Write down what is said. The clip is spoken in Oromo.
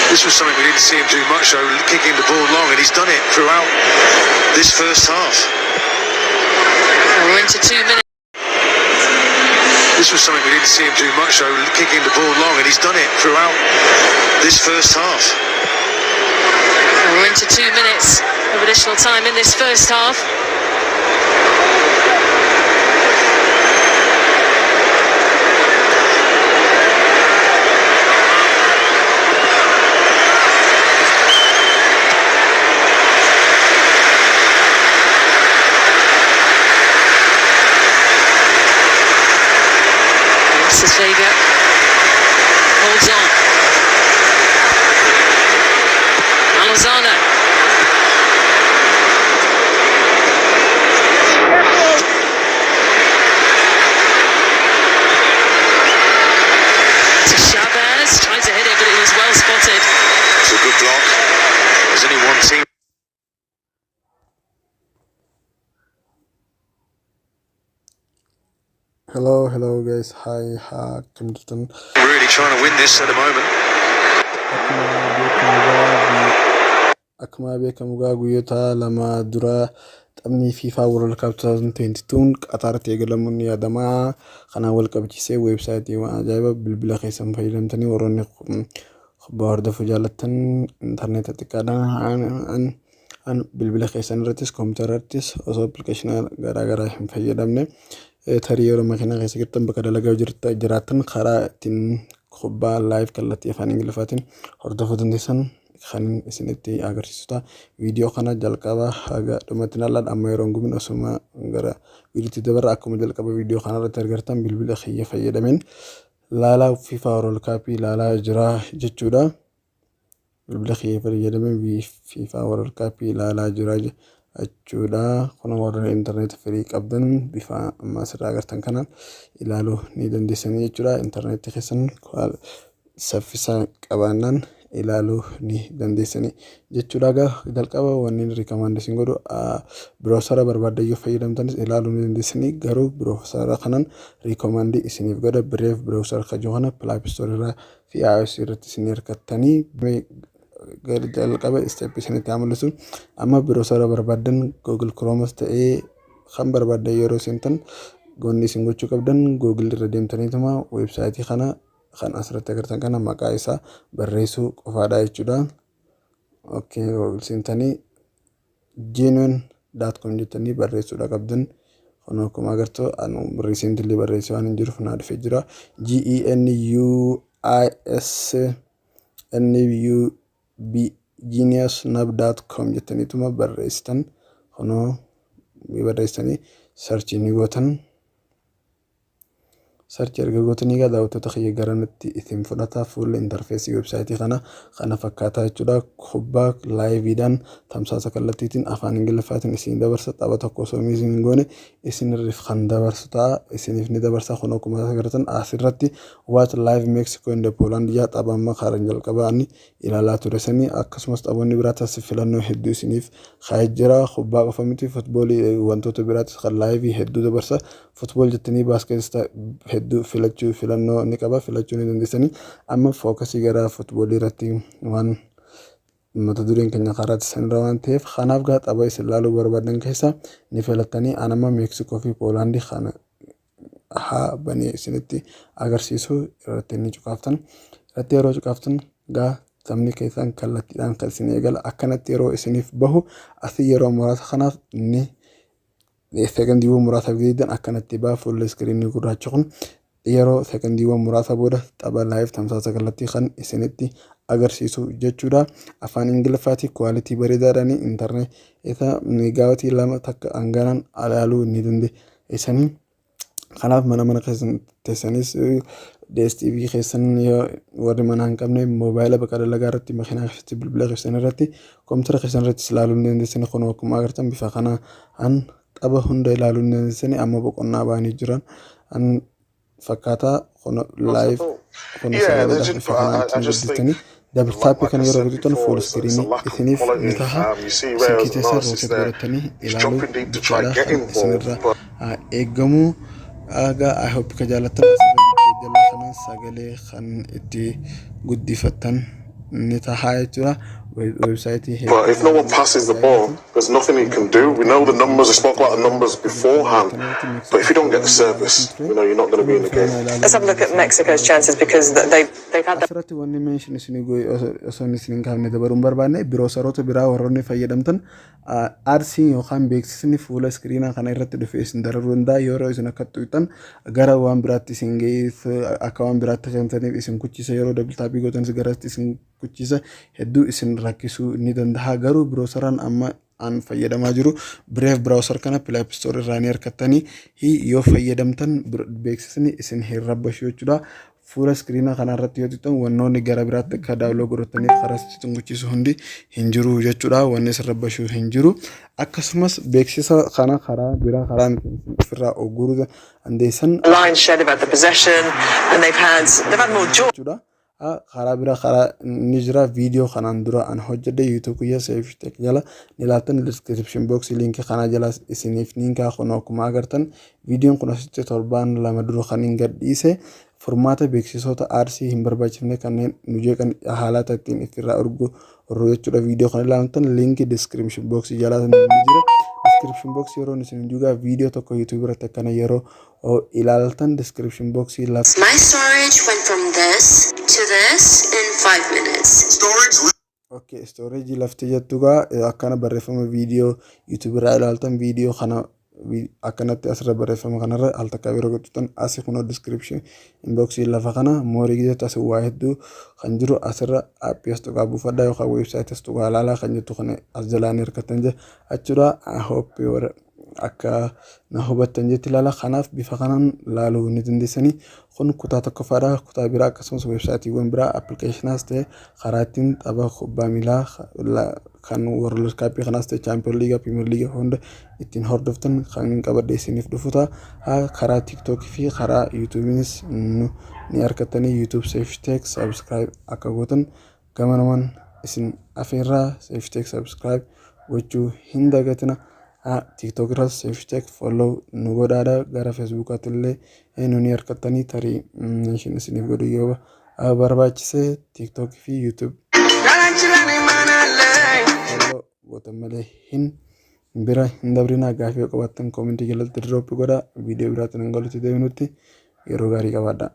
This was something we didn't see him do much, though, kicking the ball long, and he's done it throughout this first half. We're into 2 minutes. This was something we didn't see him do much, though, kicking the ball long, and he's done it throughout this first half. We're into 2 minutes of additional time in this first half. Alexis Vega holds on. Lozano. To Chavez, tried to hit it, but it was well spotted. It's a good block. There's only one team Hello, hello guys. Hi, haa, akkam jirtan? Really trying to win this at the moment. Akkuma beekamu gaa guyyoota 2 dura taphni FIFA World Cup 2022 Qataaritti eegalamuun ni yaadama. Kanaan wal qabsiisee weebsaayitiiwwan ajaa'iba bilbila keessan fayyadamtanii warroonni kubbaa hordofuu jaallattan intarneeta xiqqaadhaan bilbila keessan irrattis koompitara irrattis osoo appilikeeshina garaagaraa hin fayyadamne, tarii yeroo makiinaa keessa jirtan, bakka dalagaa jiraattan, karaa ittiin kubbaa live kallattii afaan Ingiliffaatiin hordofuu dandeessan kan isinitti agarsiisu ta'a. Viidiyoo kana jalqaba haga dhumatti ilaalaa. Amma yeroo hin gubin osuma gara viidiyootti dabarra. Akkuma jalqaba viidiyoo kana irratti argartan bilbila kiyya fayyadameen laalaa FIFA World Cup ilaalaa jira jechuudha. Bilbila kiyya fayyadameen FIFA World Cup ilaalaa jira jechuudha. Kun warra intarneeta firii qabdan bifa amma asirraa agartan kanaan ilaaluu ni dandeessanii jechuudha. Intarneetii keessan saffisa qabaannaan ilaaluu ni dandeessanii jechuudha. Egaa jalqaba wanni recommend isin godhu, browser barbaaddan yoo fayyadamtanis ilaaluu ni dandeessanii, garuu browser kanaan recommend isiniif godha. Brave browser kajoo kana Play Store irraa fi iOS irratti isin hirkattanii jalqaba step isinitti haa mul'isu. Amma browser barbaaddan, Google Chromes ta'ee kan barbaaddan yeroo seentan, wanni isin gochuu qabdan Google irra deemtaniituma weebsaayitii kana kan asirratti agartan kana maqaa isaa barreessuu qofaadha jechuudha. Okay, Google seentanii genuine.com jettanii barreessuudha qabdan. Kun akkuma agartu anu recently barreessee waan hin jiruuf naa dhufee jira. GENUISNUB geniusnub.com jettaniituma barreessitan. Kunoo barreessanii search ni gootan. Search erga gootanii egaa, daawwattoota kiyya, garanatti isin fudhata. Fuulli interface weebsaayitii kana kana fakkaataa jechuudha. Kubbaa liveiidhaan tamsaasa kallattiitiin afaan Ingiliffaatiin isin dabarsa. Tapha tokko osoo miss hin goone isinirriif kan dabarsu ta'a. Isiniif ni dabarsa. Kun akkuma agartan asirratti "Watch live Mexico and Poland" yaa tapha amma karan jalqabaa inni ilaalaa ture sanii, akkasumas taphoonni biraatas filannoo hedduu isiniif kaa'ee jira. Kubbaa qofa miti, footballii wantoota biraatis kan live hedduu dabarsa. Football jettanii basket hedduu filachuu filannoo ni qaba, filachuu ni dandeessanii. Amma focus gara footballii irratti waan mata dureen keenya karaatti sanirra waan ta'eef, kanaaf gaa tapha isin ilaaluu barbaadan keessa ni filattanii. Anama Meeksikoo fi Poolaandii kana haa banee isinitti agarsiisu. Irratti ni cuqaaftan. Irratti yeroo cuqaaftan gaa taphni keessan kallattiidhaan kan isin eegala. Akkanatti yeroo isiniif bahu, asii yeroo muraasa kanaaf ni sekondiiwwan muraasaaf gideeddan akkanatti baha fuulli screenii gurraachi kun. Yeroo sekondiiwwan muraasa booda tapha live tamsaasa kallattii kan isinitti agarsiisu jechuudha. Afaan Ingiliffaatii quality bareedaadhaan intarneeta megabyte 2 takka hanganaan ilaaluu ni dandeessanii. Kanaaf mana keessan teessanis, DSTV keessan yoo warri mana hin qabne, moobaayila bakka dalagaa irratti, makiinaa keessatti, bilbila keessan irratti, koompitara keessan irrattis ilaaluu ni dandeessanii. Kun akkuma agartan bifa kanaan tapha hunda ilaaluu ni dandeessanii. Amma boqonnaa ba'anii jiran an fakkaataa kun live kun sagaleedhaaf bifa kanaan ittiin guddistanii double tap kana yeroo guututan full screen isiniif ni taha. Silkii teessan rotate godhatanii ilaaluu jechaadha kan isinirra eeggamu. Egaa I hope ka jaallattan. Asirra jala kana sagalee kan itti guddifattan ni tahaa jechuudha. Websaayitii But if no one passes the ball, there's nothing he can do. We know the numbers, we spoke about the numbers beforehand. But if you don't get the service, you're not going to be in the game. Let's have a look at Mexico's chances because they've had that Asirratti wanni mention isin osoo isin hin kaafne dabaluu hin barbaanne, browseroota biraa warroonni fayyadamtan adsiin yookaan beeksisni fuula iskiriinaa kana irratti dhufee isin dararuu danda'a. Yeroo isin akka tuqxan gara waan biraatti isin geessa, akka waan biraatti kentaniif isin kuchisa, yeroo double tapii gootanis garatti isin kuchisa, hedduu isin rakkisuu ni danda'a. Garuu browseraan amma an fayyadamaa jiru Brave browser kana Play Store irraa ni argattanii yoo fayyadamtan beeksisni isin hin rabbashu jechuudha. Fuula iskiriinaa kana irratti yoo tuqxan wannoonni gara biraatti akka download godhataniif karaa itti guchisu hundi hin jiru jechuudha. Wanni isin rabbashu hin jiru. Akkasumas beeksisa kana karaa biraa karaa ofirraa ogguruu dandeessan lion's share about the possession and they've had more joy. jechuudha. Karaa biraa karaa ni jira, viidiyoo kanaan dura an hojjedhe YouTube kiyya Seeftek jala ni laattan, description box linkii kanaa jala isiniif niin kaa. Kun akkuma agartan viidiyoon kun asitti torbaan 2 dura kan hin gadhiise, furmaata beeksisoota adsii hin barbaachifne kanneen nu jeeqan haalata ittiin ofirraa urgu jechuudha. Viidiyoo kana ilaaltan linkii description box jala ni jira. Description box yeroo isin jugaa viidiyoo tokko YouTube irratti akkana yeroo ilaaltan description box lafa My storage went from this to this in 5 minutes. Storage Okay, storage lafti jettugaa akkana barreeffama viidiyoo YouTube irraa ilaaltan viidiyoo kana akkanatti asirra barreeffama kanarra al takka yeroo godhatan asi kunoo description box lafa kana more jettu asi waa hedduu kan jiru asirra appii as tuqaa buufadhaa yookaan website as tuqaa ilaalaa kan jettu kana as jalaan hirkattan jechuudha. I hope akka na hubattan jetti ilaala. Kanaaf bifa kanaan laaluu ni dandeessanii. Kun kutaa tokkoffaadha. Kutaa biraa akkasumas weebsaayitiiwwan biraa appilikeeshinaas ta'e karaa ittiin tapha kubbaa miilaa kan World Cup kanaas ta'e Champion League, Premier League hunda ittiin hordoftan kan qabadhe isiniif dhufu ta'a. Karaa TikTokii fi karaa YouTubeiinis ni argattanii. YouTube Seefteek subscribe akka gootan gamanumaan isin afeerraa. Seefteek subscribe gochuu hin dagatina. TikTok irras Seefteek follow nu godhaadha. Gara Facebookaatti illee nu ni argattanii, tarii isiniif godhu yoo barbaachise TikTok fi YouTube follow gootan malee hin bira hin dabrinaa. Gaafii yoo qabaattan commentii jalatti drop godhaa. Viidiyoo biraatiin hin galutti deebinutti yeroo gaarii qabaadhaa.